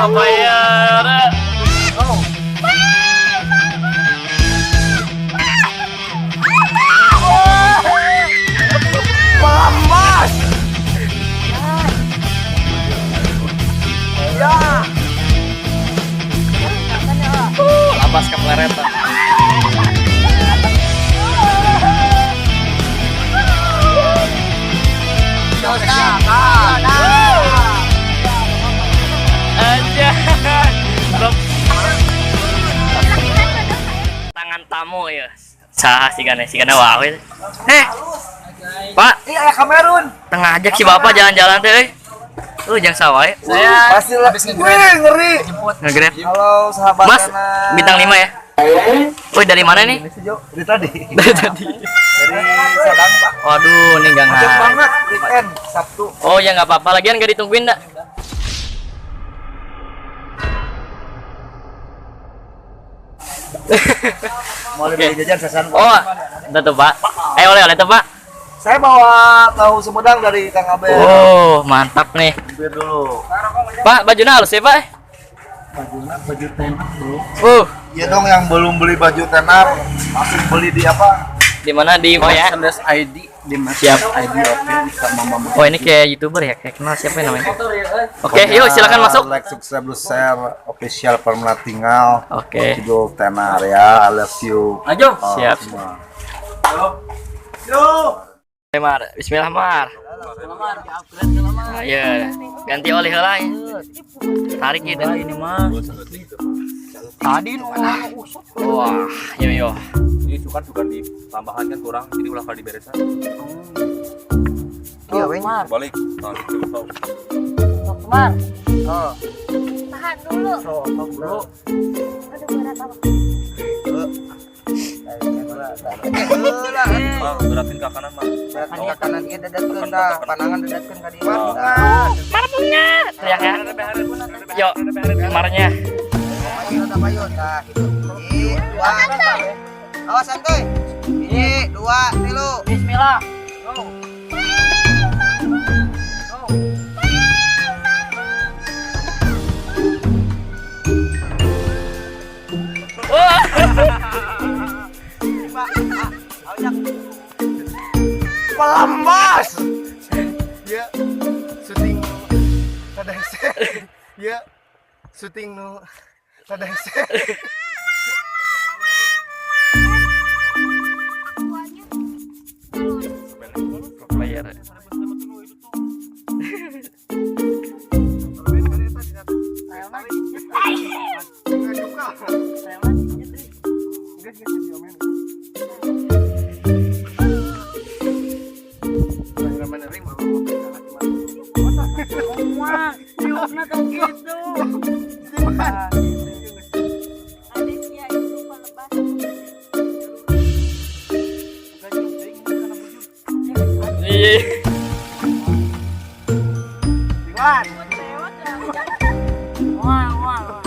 Bayar. Pamas. Ya. Labas ke pelereta. Tangan tamu ya. Sah sih kan, sih kan wah. Eh. Pak, Ini ada Kamerun. Tengah ajak si Bapak jalan-jalan teh euy. Jangan sawah ya. Saya pasti lah. Wih, ngeri. Nge-grab. Halo sahabat. Mas, bintang 5 ya. Wih, dari mana nih? Dari tadi. Dari tadi. Dari Sadang, Pak. Waduh, ini enggak Macet banget weekend Sabtu. Oh, ya enggak apa-apa. Lagian enggak ditungguin enggak? Mau beli jajan sasan. Oh, entar tuh, Pak. Oleh-oleh tuh, Pak. Saya bawa tahu Sumedang dari Kang Abel. Oh, mantap nih. Mampir dulu. Pak, bajunya halus ya, Pak? Bajunya baju tenar, bro. Iya dong, yang belum beli baju tenar langsung beli di apa? Di mana di oh ya? ID di Siap. ID oke sama Mama. Oh, ini kayak YouTuber ya, kayak kenal siapa namanya? Oke, yuk silakan masuk. Like, subscribe, share official Permela Tinggal. Oke. Judul tenar ya, I love you. Ayo. Siap. Semua. Yo. Mar, bismillah Mar. Ayo, ganti oli heula ya. Tarik gitu. Ini mah. Tadi nu Wah, yo yo. Ini suka suka ditambahan kan kurang, jadi ulah kali diberesan. Iya, weng. Balik. Nah, gitu. Mar. Oh. Tahan dulu. Bro. Aduh, berat apa? Mar, beratin ke kanan, Mar. Beratin ke kanan ieu deudetkeun tah, panangan deudetkeun ka dieu. Mar punya. Teriak ya. Yo, marnya. Awas santai. 1, 2, 3. Bismillah. Wah. Pelambas. Ya, syuting tada hese. Ya, syuting nu tada hese. Player. Wah, tiupna tong kitu. Adesya itu pelebas. Iya. Lewat ya. Wah, wah, wah.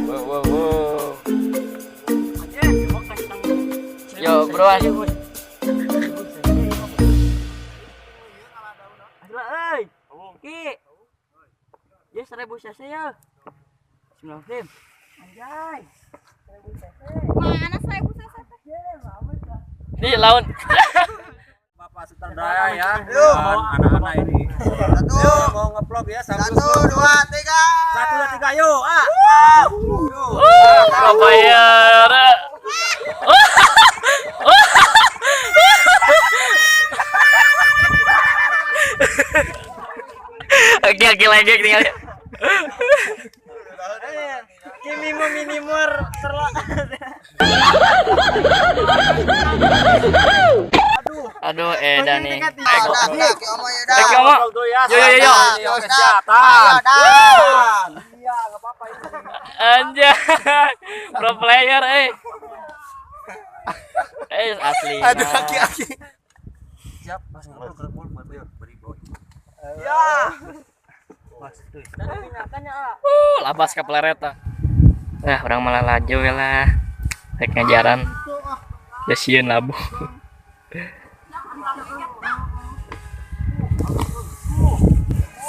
Wow, wow, wow. Yo, bro. Euy. Ki. Ya 1000 cc ya. Bismillahirrahmanirrahim. Anjay. Mana 1000 cc? Nih lawan. Bapak sutradara ya. Yuk. Anak-anak ini. Satu, Mau ngevlog ya 1, 2, 3. 1, 2, 3, yuk. Ah. Pro player. Oke, oke lagi tinggal. Kimi mo minimor terla. Aduh, edan nih. Dah, ki omo ya dah. Ki omo. Yo yo yo yo. Kesehatan. Anjay. Pro player eh. Asli. Aduh, aki-aki. Siap, Mas. Ya. Labas ke pelereta. Nah, urang malah laju we lah. Rek ngajaran. Ya sieun labuh.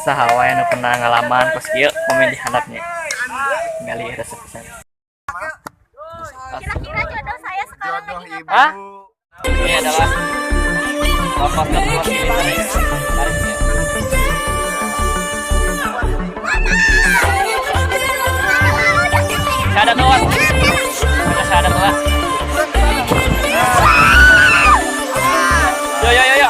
Saha wae nu pernah ngalaman kos kieu, komen di handapnya. Tinggali resep pisan. Kira-kira jodoh saya sekarang Jodoh lagi ibu. ngapain? Hah? Ini adalah tokoh tokoh militer tarik ya. Sada tua. Ada sada tua. Yo yo yo yo.